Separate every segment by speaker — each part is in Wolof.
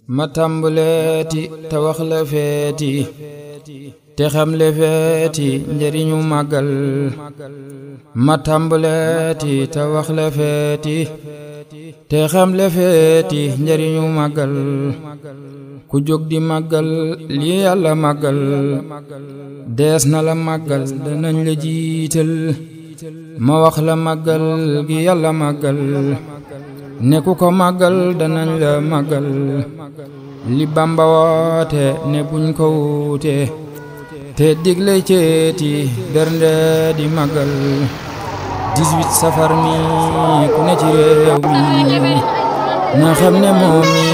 Speaker 1: ma tàmbaleeti te wax la feeti te xam le feeti njariñu màggal ma tàmbaleeti te wax la feeti te xam le feeti njariñu màggal ku jóg di màggal li Yàlla màggal dees na la màggal danañ la jiital ma wax la màggal gi Yàlla màggal ne ku ko màggal danañ la màggal li Bamba woote ne buñ ko wuute te digle ceeti bernde di màggal 18 safar mi ku ne ci réew mi na xam ne moom mi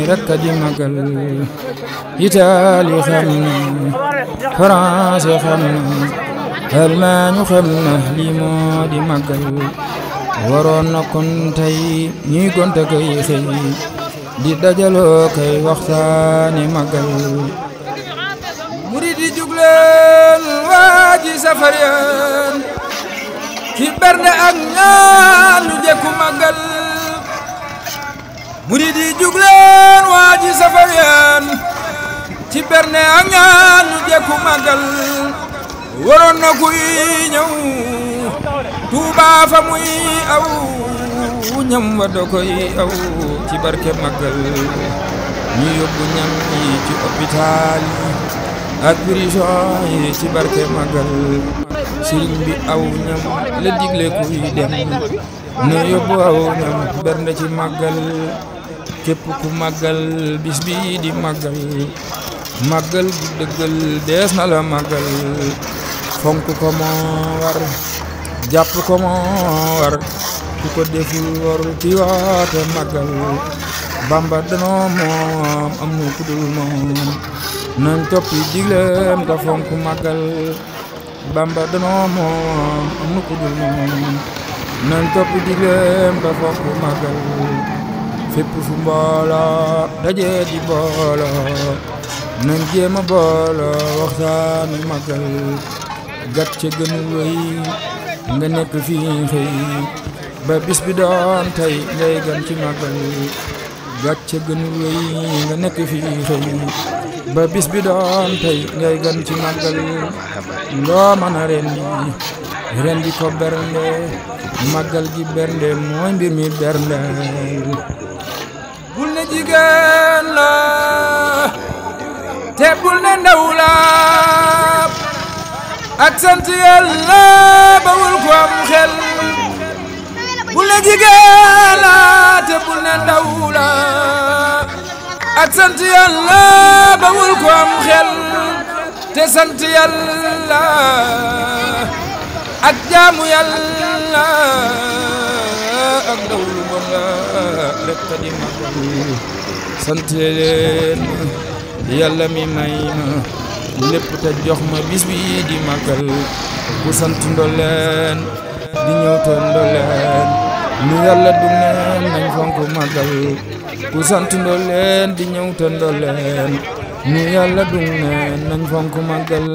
Speaker 1: rekk di màggal Itaali xam na France xam na Allemagne xam na lii moo di màggal waroon na kon tey ñuy gonta kay xëy di dajaloo kay waxtaane màggal murid yi jugleen waaji safar yaan ci bernde ak ñaan lu jekku màggal murid yi jugleen waaji safar yaan ci bernde ak ñaan lu jekku màggal waroon na kuy ñëw Tuuba fa muy aw ñam wa do koy aw ci barke màggal ñu yóbbu ñam yi ci hôpital yi ak prison yi ci barke màggal sëriñ bi aw ñam la digle kuy dem ne yóbbu aw ñam bernde ci màggal képp ku màggal bis bi di màggal màggal bu dëggal dees na la màggal fonk ko moo war jàpp ko moo war ku ko deful war ci waate màggal Bamba danoo moom am nu ku dul moom nañ toppi digleem te fonk màggal Bamba danoo moom am nu ku dul moom nañ toppi digleem te fonk màggal fépp fu mbooloo dajee di booloo nañ jéem a booloo waxtaanu màggal gàcce gënul wéy nga nekk fii xëy ba bis bi doon tey ngay gan ci màggal gàcce gënul wéy nga nekk fii xëy ba bis bi doon tey ngay gan ci màggal loo mën a rendi ko bernde màggal gi bernde mooy mbir mi berndeel bul ne jigéen la te bul ne ndaw la ak sant Yàlla bawul ko am xel bul ne jigéen la te bul ne ndaw la ak sant Yàlla bawul ko am xel te sant Yàlla ak jaamu Yàlla ak daw lu bon la rekk di màggal sant leen Yàlla mi may ma lépp te jox ma bis bi di màggal ku sant ndolleen di ñëw te ndolleen nu Yàlla du neen nañ fonk màggal ku sant ndolleen di ñëw te ndolleen nu Yàlla du neen nañ fonk màggal